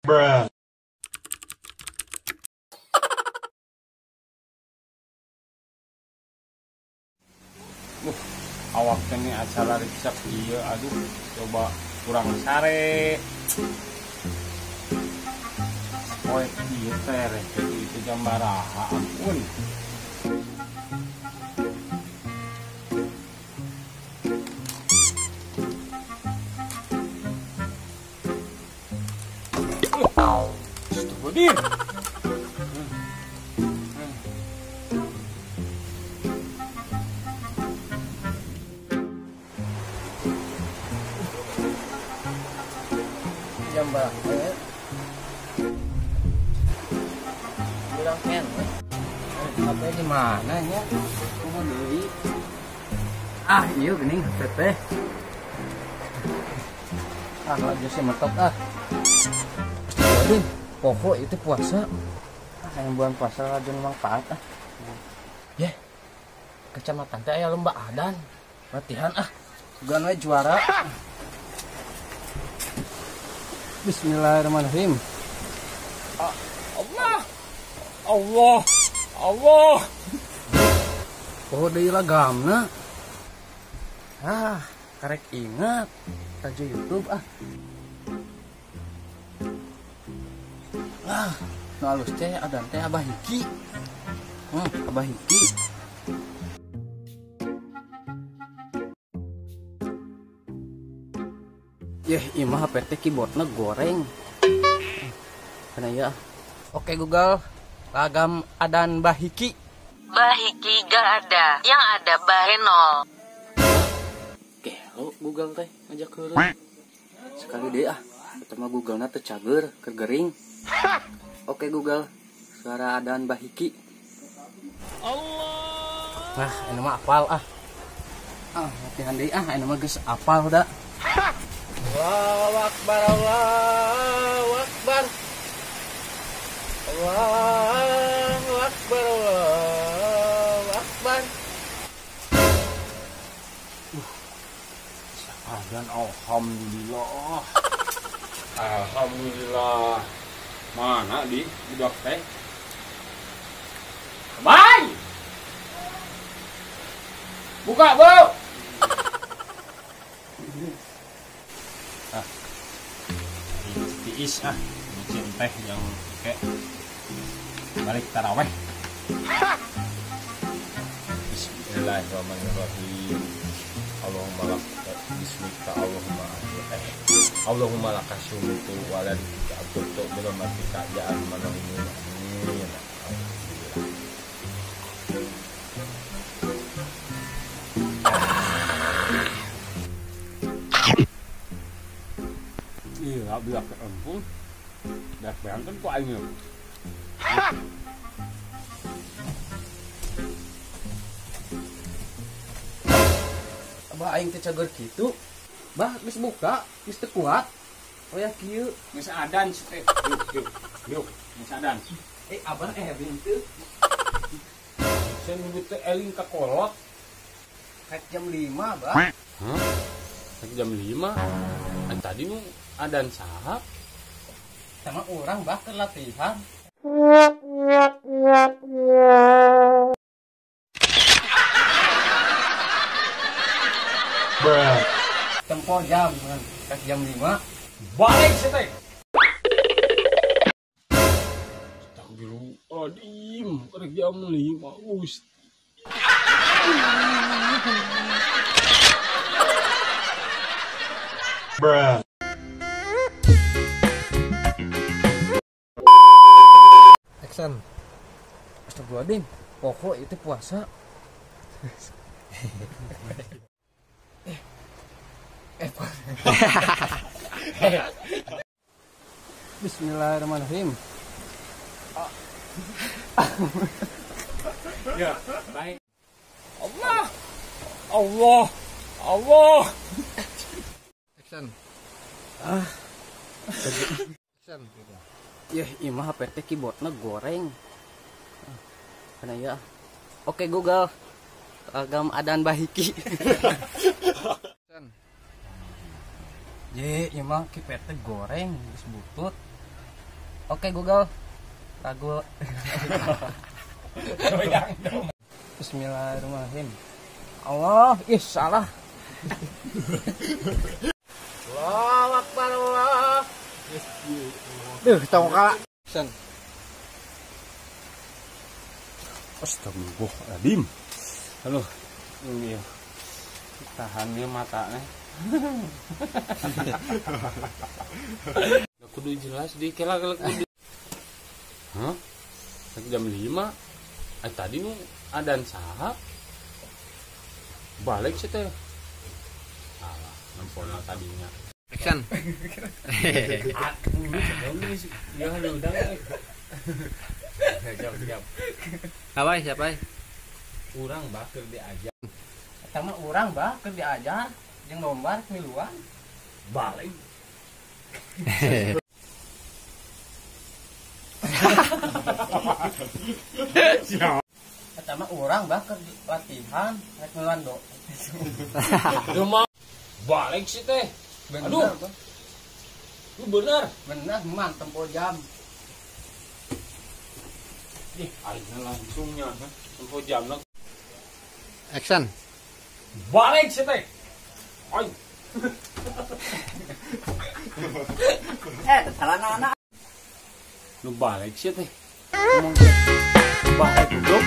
Bruh. Awak teh acara riksa ieu aduh coba kurang sare. Poe ieu teh itu jam baraha ampun. Astagfirullahaladzim. Jam berapa? Bilang ken. HP di mana ya? Aku beli. Ah, iya gini HP teh. Ah, lagi sih mentok ah. Astagfirullahaladzim. Pokok itu puasa. Ah, yang bulan puasa lagi manfaat ah. Yeh. Kecamatan teh aya lomba adan. Latihan ah. Sugan we juara. Bismillahirrahmanirrahim. Allah. Allah. Allah. Oh deui lagamna. Ah, karek ingat tajuk YouTube ah. Ah, nu alus teh adan teh Abah Hiki. Abah Hiki. Yeh, imah HP teh keyboardna goreng. Kana ya. Oke Google, lagam adan Bahiki. Bahiki gak ada, yang ada Bahenol. Gelo Google teh ngajak heureuy. Sekali deui ah, eta mah Google-na teu cager, keur gering. Oke Google, suara adan Bahiki. Allah. Nah, ini mah apal ah. Ah, latihan deui ah, ini mah geus apal da. Allahu Akbar, Allahu Akbar. Allahu Akbar, Allahu Akbar. Adan alhamdulillah. Alhamdulillah. Mana di budak teh? Bye. Buka, Bu. Ah. Tiis ah, bikin teh yang kayak balik taraweh. Bismillahirrahmanirrahim. Allahumma laka bismika Allahumma Allahumma laka sumtu wa la abtu bi rahmatika ya arhamar rahimin. Amin. Iya, biar ke ampun. Biar berantem ku aing. Abah aing teh cager kitu. Bah geus buka, geus teu kuat. Oya kieu geus adan teh. Yuk, yuk, geus adan. Eh abah eling teu. Saya nunggu teh eling ka kolot. Rek jam 5, Bah. Hah? Rek jam 5? An tadi nu adan saha? Sama orang bah keur latihan. Bruh. Tempo jam kan, jam 5. Balik sih teh. Astagfirullahaladzim, rek jam 5 Gusti. Bruh. Action. Astagfirullahaladzim, pokok itu puasa. Bismillahirrahmanirrahim. Ya, baik. Allah, Allah, Allah. Action. Ah. Action. Yeh, imah HP teh keyboardna goreng. Kana ya. Oke Google, agam adan Bahiki. Ye, ieu mah kipet teh goreng geus butut. Oke Google. Lagu Goyang dong. Bismillahirrahmanirrahim. Allah, ih salah. Allahu Akbar Allah. Duh, tong kala. Sen. Astagfirullahaladzim. Halo. Iya. Tahan dia matanya. Kudu jelas di kela kela kudu. Hah? Jam 5. Tadi nu adan saha? Balik sih teh. Alah, nempona tadinya. Action. Ya udah. Siap, siap. Apa siapa? Urang bah keur diajar. Eta mah urang bah keur diajar jeung lomba miluan. Balik. Eta mah urang bah keur latihan rek miluan do. Rumah balik sih teh. Aduh. Lu bener. Bener man tempo jam. Ih, akhirnya langsungnya tempo jam lah. Action. Balik sih teh. Oi. Salah anak. Lu balik sih teh. Balik dong.